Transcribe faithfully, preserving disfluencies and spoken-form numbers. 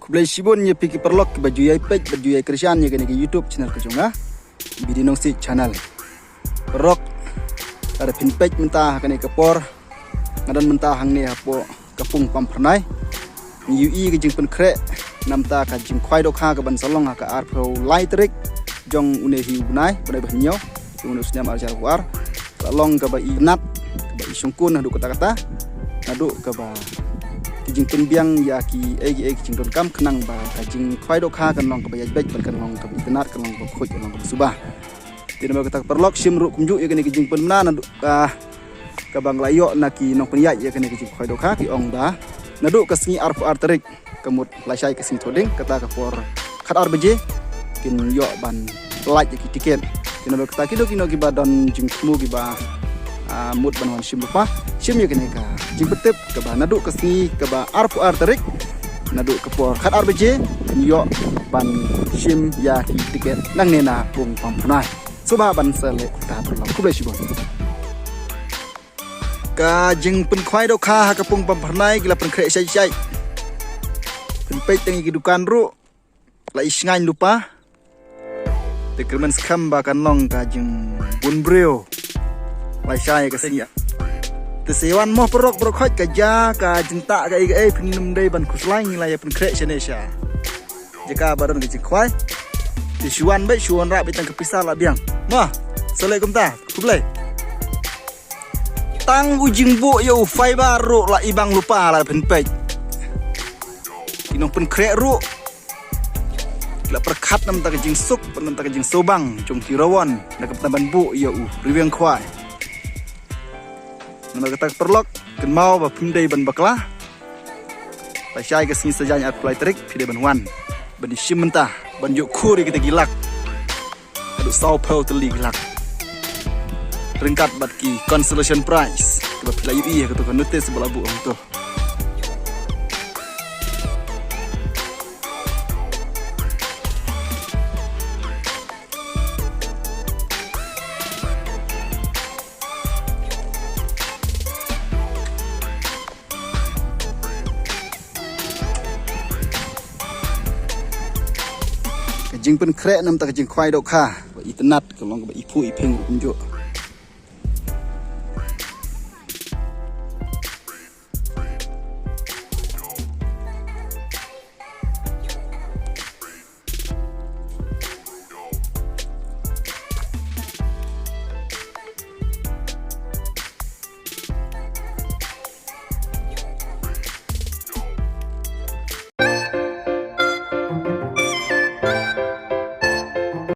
Khublei shibun ïa phi ki paralok kiba ju ïai peit bad ju ïai kyrshan ïa kane ka YouTube channel ka jong nga, Bidi Nongsiej Channel. Paralok, lada phin peit mynta ha kane ka por, nga don mynta hangne hapoh ka Pung Pamphyrnai. Ngi ïohi ka jingpynkhreh namar ka jingkhwai dohkha kaban sa long ha ka arphew lai tarik jong une hi u bnai, bnai ba hynñiew jong une u snem ar hajar arphew ar. Ka long kaba itynnad, kaba ishongkun haduh katta katta. Naduh kaba ki jingpynbiang ïa kiei kiei ki jingdonkam khnang ba ka jingkhwai dohkha kan long kaba ïaid beit bad kan long kaba itynnad, kan long kaba khuid, kan long kaba suba. Te namar kata ka paralok, shim ruh kumjuh ïa kane ka jingpynbna naduh ka, kaba nga la ïoh na ki nongpynïaid ïa kane ka jingkhwai dohkha, ki ong ba naduh ka sngi arphew ar tarik, ka mut lashai ka sngi Thohdieng, kata ka por khatar baje kin ïoh ban pyllait ïa ki tiket. Te namar kata kino kino kiba don jingthmu kiba, ah, mut ban wan shim lypa, shim ïa kane ka jingpyntip kaba naduh ka sngi kaba arphew ar tarik, naduh ka por khatar baje kin ïoh ban shim ïa ki tiket nangne na Pung Pamphyrnai. Sngewbha ban sa leh kumta paralok. Khublei shibun. Ka jingpynkhwai dohkha ha ka Pung Pamphyrnai ki la pynkhreh shai shai. Pynpeit tang ïa ki dukan ruh la ishngaiñ lypa. Te kyrmen skhem ba kan long ka jingbun briew lashai ka sngi. Te sa ïa wan mo paralok, baroh khoit ka jia ka jingtah kaei kaei, phin ym dei ban khuslai, ngi la ïa pynkhreh shane sha jaka ba don ka jingkhwai. Te shu wan beit, shu wanrah beit tang ka pisa la biang. Mo, sa leh kumta. Khublei. Tang u jingbuh ïa u fiber ruh la ibang lypa, lada phin peit. Ki nongpynkhreh ruh ki la pyrkhat namar ka jingsuk, namar ka jingsubang jong ki rawon na ka bynta ban buh ïa u riewïong khwai. Namar kata ka paralok, kynmaw ba phim dei ban bakla. Lashai ka sngi Saitjaiñ arphew lai tarik, phi dei ban wan, ban ïashim bynta, ban ïoh khur ïa kita ki lak haduh sawphew tylli ki lak, ryngkat bad ki consolation prize kiba phi la ïohi ha kato ka notice ba la buh hangto. Ka jingpynkhreh namar ka jingkhwai dohkha ba itynnad, ka long kaba iphuh iphieng kumjuh.